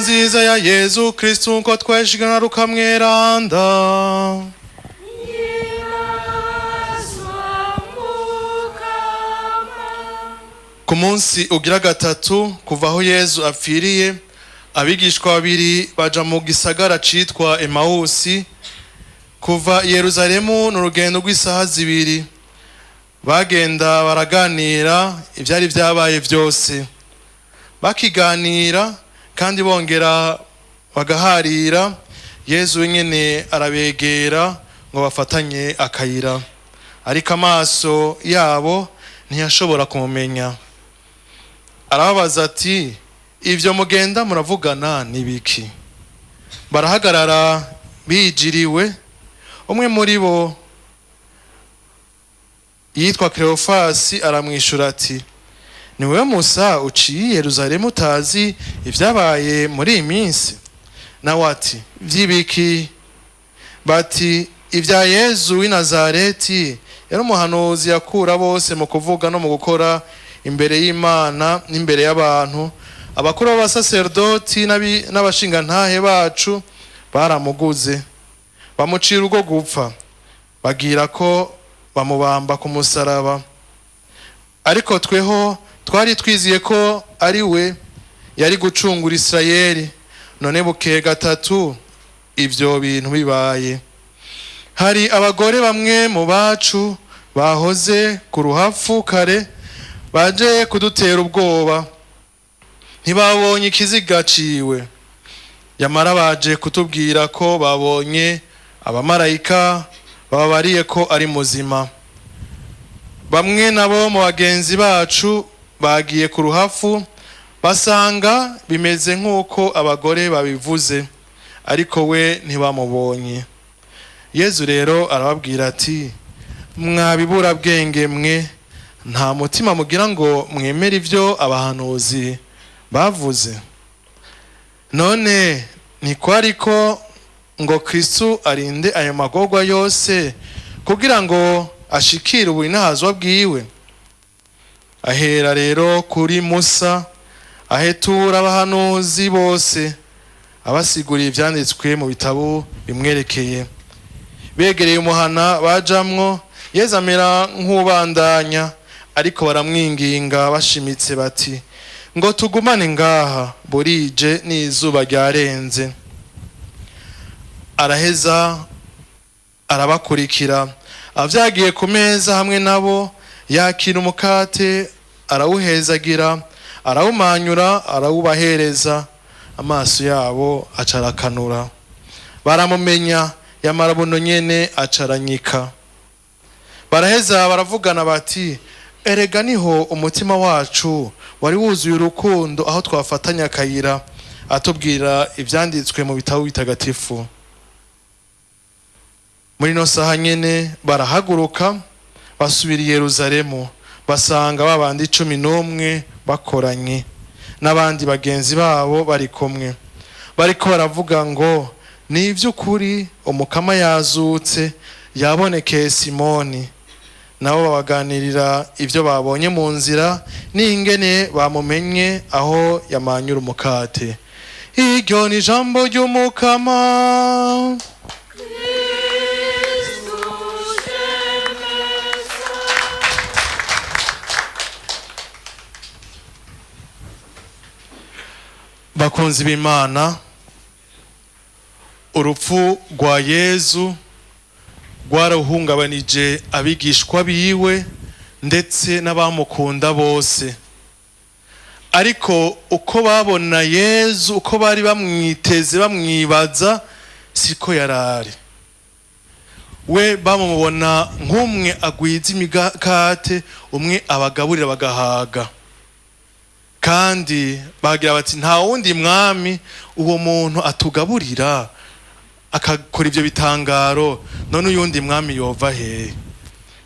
Nziza ya Yezu Kristu nko tweshigana rukamweranda. Ku munsi ugira gatatu kuva aho Yezu apfiriye, abigishwa babiri baja mu gisagara citwa Emawusi. Kuva i Yeruzalemu ni urugendo rw'isaha 2. Bagenda baraganira ivyari vyabaye vyose. Bakiganira kandi bongera bagaharira, Yezu wenyene arabegera ngo bafatanye akayira, ariko amaso yabo ntiyashobora kumumenya. Arababaza ati: "Ivyo mugenda muravugana ni biki?" Barahagarara bijiriwe. Umwe muri bo yitwa Cleofasi aramwishura ati: "Ni wewe Musa uciye i Yeruzalemu utazi ivyabaye muri iyi minsi?" Nawe ati: "Vy'ibiki?" Bati: "Ivya Yezu w'i Nazareti, yari umuhanuzi yakura bose mu kuvuga no mu gukora imbere y'Imana n'imbere y'abantu. Abakuru b'abasaserdoti n'abashingantahe bacu baramuguze, bamucira urwo gupfa, bagira ko bamubamba ku musaraba. Ariko tweho twari twiziye ko ari we yari gucungura Isirayeli. None bukeye gatatu ivyo bintu bibaye. Hari abagore bamwe mu bacu bahoze ku ruhafu kare baje kudutera ubwoba. Ntibabonye ikiziga ciwe, yamara baje kutubwira ko babonye abamarayika bababariye ko ari muzima. Bamwe nabo mu bagenzi bacu bagiye ku ruhafu, basanga bimeze nk'uko abagore babivuze, ariko we ntibamubonye." Yezu rero arababwira ati: "Mwabibura bwenge mwe, nta mutima mugira ngo mwemere ivyo abahanuzi bavuze. None ntikwari ko ngo Kristu arinde ayo magorwa yose kugira ngo ashikire ubunahazwa bwiwe?" Ahera rero kuri Musa, ahetura abahanuzi bose, abasiguriye ivyanditswe mu bitabo bimwerekeye. Begereye umuhana bajamwo, Yezu amera nk'ubandanya, ariko baramwinginga bashimitse bati: "Ngo tugumane ngaha, burije n'izuba ryarenze." Araheza arabakurikira. Avyagiye ku meza hamwe nabo, yakira umukate, arawuhezagira, arawumanyura, arawubahereza. Amaso yabo acarakanura, baramumenya. Yamara buno nyene acaranyika. Baraheza baravugana bati: "Erega niho umutima wacu wari wuzuye urukundo aho twafatanya akayira, atubwira ivyanditswe mu bitabo bitagatifu." Muri ino saha nyene barahaguruka, basubira i Yeruzalemu, basanga babandi 11 bakoranye n'abandi bagenzi babo bari kumwe, bariko baravuga ngo: "Ni ivy'ukuri, Umukama yazutse, yabonekeye Simoni." Nabo babaganirira ivyo babonye mu nzira n'ingene bamumenye aho yamanyura umukate. Iryo ni ijambo ry'Umukama. Bakunzi b'Imana, urupfu rwa Yezu rwarahungabanije abigishwa biwe ndetse n'abamukunda bose. Ariko uko babona Yezu, uko bari bamwiteze bamwibaza, siko yarari. We bamubona nk'umwe agwiza imikate, umwe abagaburira bagahaga, kandi bagira bati: "Nta wundi mwami uwo muntu atugaburira akakora ivyo bitangaro, none uyundi mwami yova hehe?"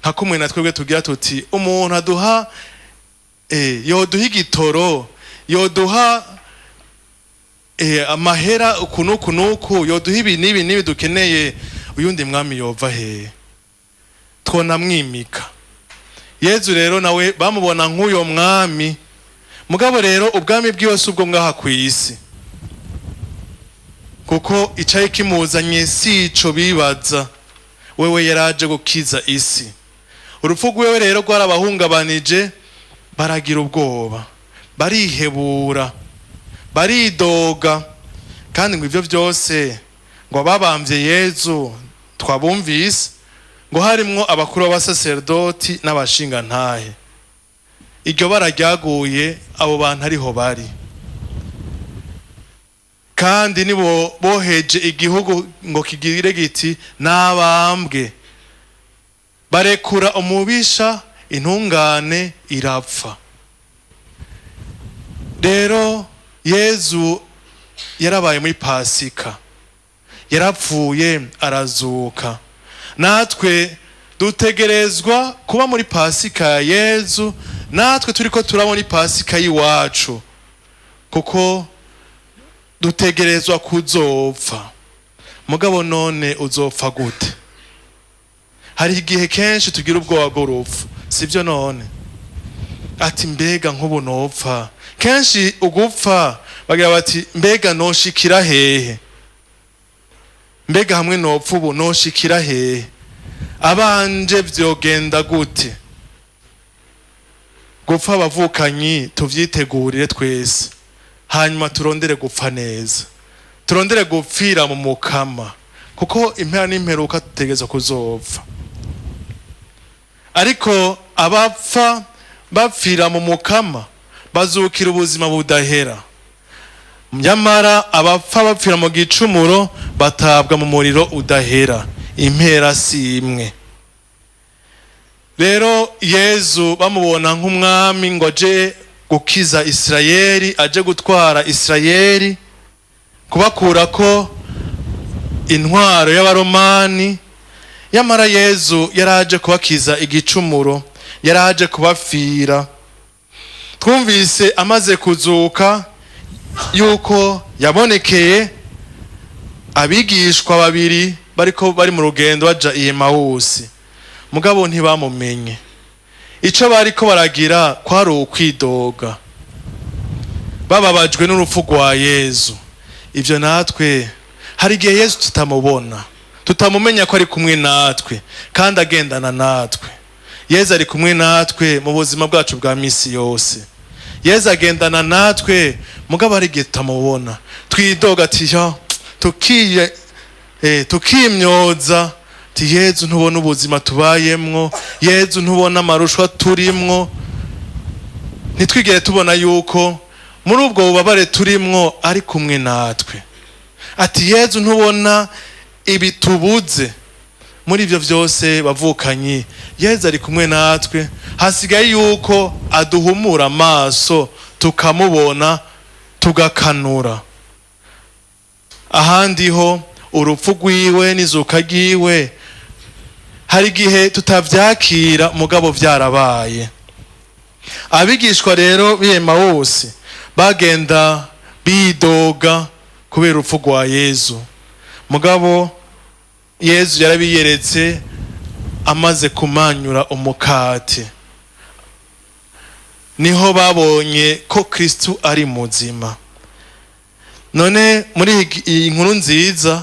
Nka kumwe na twebwe tugira tuti: "Umuntu aduha, yoduha igitoro, yoduha amahera uku n'uku n'uku, yoduha ibi n'ibi n'ibi dukeneye, uyundi mwami yova hehe twonamwimika?" Yezu rero nawe bamubona nk'uyo mwami. Mugabo rero ubwami bwiwe si ubwo ngaha kw'isi. Kuko icari kimuzanye si ico bibaza, wewe yaraje gukiza isi. Urupfu rwiwe rero rwarabahungabanije, baragira ubwoba, barihebura, baridoga. Kandi ngo ivyo vyose, ngo ababamvye Yezu twabumvise ngo harimwo abakuru b'abasaserdoti n'abashingantahe. Iryo bara ryaguye abo bantu ariho bari, kandi nibo boheje igihugu ngo kigire giti n'abambwe. Barekura umubisha, intungane irapfa. Rero Yezu yarabaye muri Pasika, yarapfuye arazuka. Natwe dutegerezwa kuba muri Pasika ya Yezu, natwe turiko turabona Pasika y'iwacu, kuko dutegerezwa kuzopfa. Mugabo none uzopfa gute? Hari igihe kenshi tugira ubwoba bw'urupfu, sibyo? None ati: "Mbega nk'ubu nopfa?" Kenshi ugupfa bagira bati: "Mbega noshikira hehe? Mbega hamwe nopfa ubu noshikira hehe? Abanje vyogenda gute?" Gupfa, abavukanyi, tuvyitegurire twese, hanyuma turondere gupfa neza, turondere gupfira mu Mukama, kuko impera n'imperuka dutegerezwa kuzopfa. Ariko abapfa bapfira mu Mukama bazukira ubuzima budahera, nyamara abapfa bapfira mu gicumuro batabwa mu muriro udahera. Impera si imwe. Rero Yezu bamubona nk'umwami ngo aje gukiza Isirayeli, aje gutwara Isirayeli, kubakurako intwaro y'Abaromani. Nyamara Yezu yaraje kubakiza igicumuro, yaraje kubapfira. Twumvise amaze kuzuka yuko yabonekeye abigishwa babiri bariko bari mu rugendo baja i Emawusi, mugabo ntibamumenye. Ico bariko baragira kwari ukwidoga, bababajwe n'urupfu rwa Yezu. Ivyo natwe hari igihe Yezu tutamubona, tutamumenya ko ari kumwe natwe kandi agendana natwe. Yezu ari kumwe natwe mu buzima bwacu bwa misi yose. Yezu agendana natwe, mugabo hari igihe tutamubona, twidoga ati yo tukiye tukimyoza ati: "Yezu, ntubona ubuzima tubayemwo? Yezu, ntubona amarushwa turimwo?" Ntitwigere tubona yuko muri ubwo bubabare turimwo ari kumwe natwe. Ati: "Yezu, ntubona ibitubuze?" Muri ibyo byose, bavukanyi, Yezu ari kumwe natwe. Hasigaye yuko aduhumura amaso tukamubona, tugakanura. Ahandi ho urupfu rwiwe n'izuka ryiwe hari igihe tutavyakira, mugabo vyarabaye. Abigishwa rero b'Emawusi bagenda bidoga kubera urupfu rwa Yezu, mugabo Yezu yarabiyeretse amaze kumanyura umukate. Niho babonye ko Kristu ari muzima. None muri iyi nkuru nziza,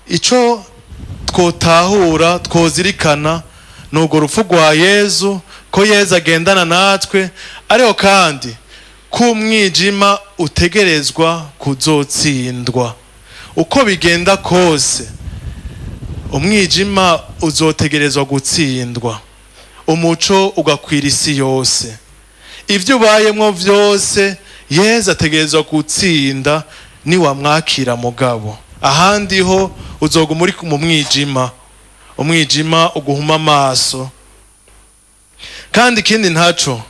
ico twotahura, twozirikana, ni urwo rupfu rwa Yezu, ko Yezu agendana natwe, ariko kandi ko umwijima utegerezwa kuzotsindwa. Uko bigenda kose, umwijima uzotegerezwa gutsindwa, umuco ugakwira isi yose. Ibyo ubayemwo byose, Yezu ategerezwa gutsinda niwamwakira. Mugabo ahandi ho uzoguma uri mu mwijima, umwijima uguhuma amaso. Kandi ikindi ntaco,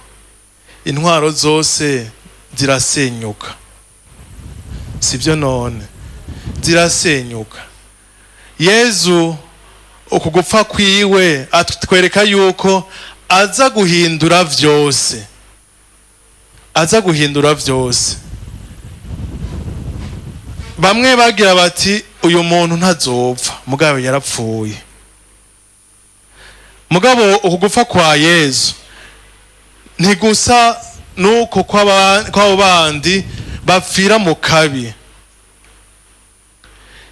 intwaro zose zirasenyuka, sibyo? None zirasenyuka. Yezu uku gupfa kwiwe atwereka yuko aza guhindura vyose, aza guhindura vyose. Bamwe bagira bati: "Uyu muntu ntazopfa," mugabo yarapfuye. Mugabo uku gupfa kwa Yezu ntigusa nuko kw'abo bandi bapfira mu kabi.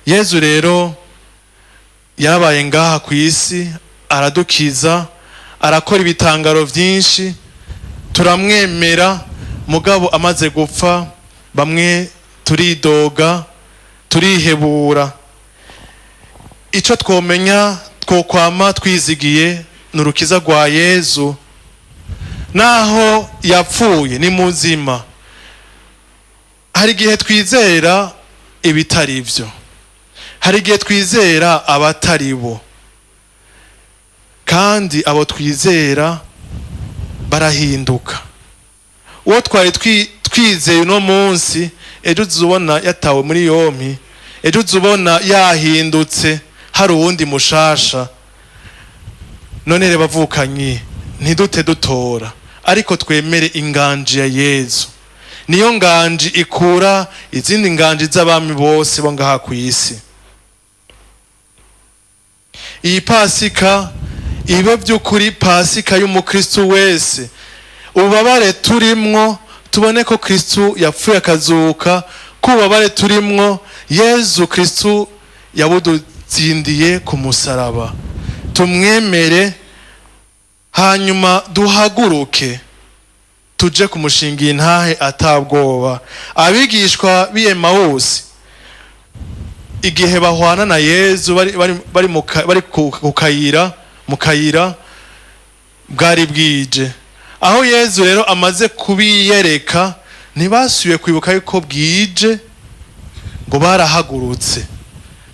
Yezu rero yarabaye ngaha ku isi, aradukiza, arakora ibitangaro byinshi, turamwemera. Mugabo amaze gupfa, bamwe turidoga, turihebura. Icyo twomenya, twokwama twizigiye ni urukiza rwa Yezu. Naho yapfuye, ni muzima. Hari igihe twizera ibitari byo, hari igihe twizera abatari bo, kandi abo twizera barahinduka. Uwo twari twizeye uno munsi, ejo uzubona yatawe muri yompi, ejo uzubona yahindutse, hari uwundi mushasha. None rero bavukanyi, ntidute dutora, ariko twemere inganji ya Yezu. Niyo nganji ikura izindi nganji z'abami bose bo ngaha ku isi. Iyi Pasika ibe by'ukuri Pasika y'umukristu wese. Ububabare turimwo, tubone ko Kristu yapfuye akazuka, ko ububabare turimwo Yezu Kristu yabudutsindiye ku musaraba. Tumwemere, hanyuma duhaguruke tuje kumushingira intahe atabwoba. Abigishwa b'i Emawusi, igihe bahwana na Yezu, bari ku kayira, mu kayira, bwari bwije. Aho Yezu rero amaze kubiyereka, ntibasubiye kwibuka yuko bwije, ngo barahagurutse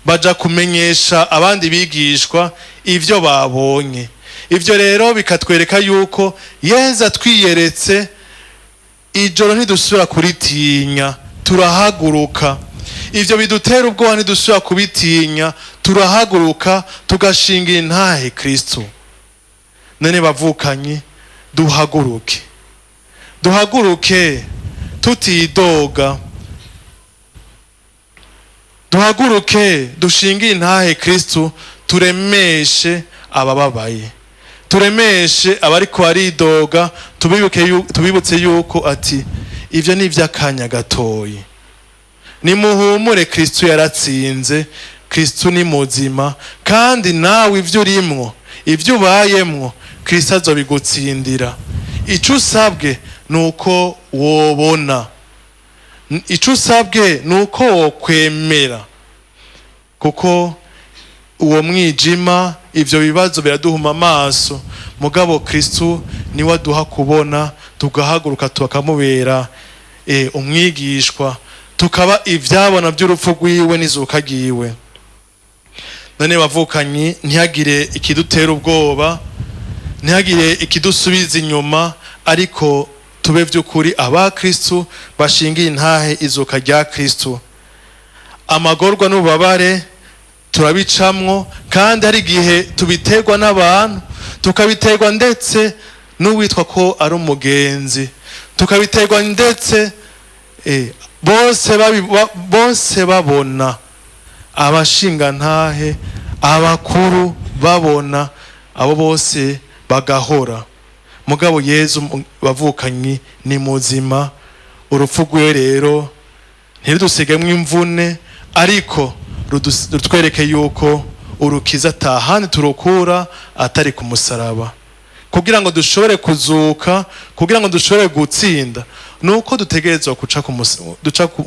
baja kumenyesha abandi bigishwa ivyo babonye. Ivyo rero bikatwereka yuko Yezu atwiyeretse, ijoro ntidusubira kuritinya, turahaguruka. Ivyo bidutera ubwoba ntidusubira kubitinya, turahaguruka tugashingira intahe Kristo. None bavukanyi, duhaguruke, duhaguruke tutidoga, duhaguruke dushingire intahe Kristo, turemeshe abababaye, turemeshe abariko baridoga, tubibutse yuko ati ivyo ni ivy'akanya gatoyi. Nimuhumure, Kristo yaratsinze, Kristo ni muzima, kandi nawe ivyo urimwo, ivyo ubayemwo, Kristo azobigutsindira. Ico usabwe ni uko wobona, ico usabwe ni uko wokwemera, kuko uwo mwijima, ivyo bibazo biraduhuma amaso, mugabo Kristo niwe aduha kubona, tugahaguruka, tukamubera umwigishwa, tukaba ivyabona by'urupfu rwiwe n'izuka ryiwe. None bavukanyi, ntihagire ikidutera ubwoba, ntihagire ikidusubiza inyuma, ariko tube by'ukuri aba Kristo bashingiye intahe izuka rya Kristo. Amagorwa n'ububabare turabicamwo, kandi hari igihe tubiterwa n'abantu, tukabiterwa ndetse n'uwitwa ko ari umugenzi, tukabiterwa ndetse bose babona, abashingantahe, abakuru babona, abo bose bagahora. Mugabo Yezu, bavukanyi, ni muzima. Urupfu rwiwe rero ntirudusigemo imvune, ariko rutwereke yuko urukiza atahandi turukura atari ku musaraba. Kugira ngo dushobore kuzuka, kugira ngo dushobore gutsinda, nuko dutegerezwa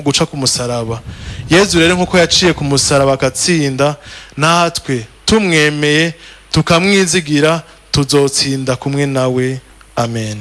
guca ku musaraba. Yezu rero, nkuko yaciye ku musaraba agatsinda, natwe tumwemeye tukamwizigira, tuzotsinda kumwe nawe. Amen.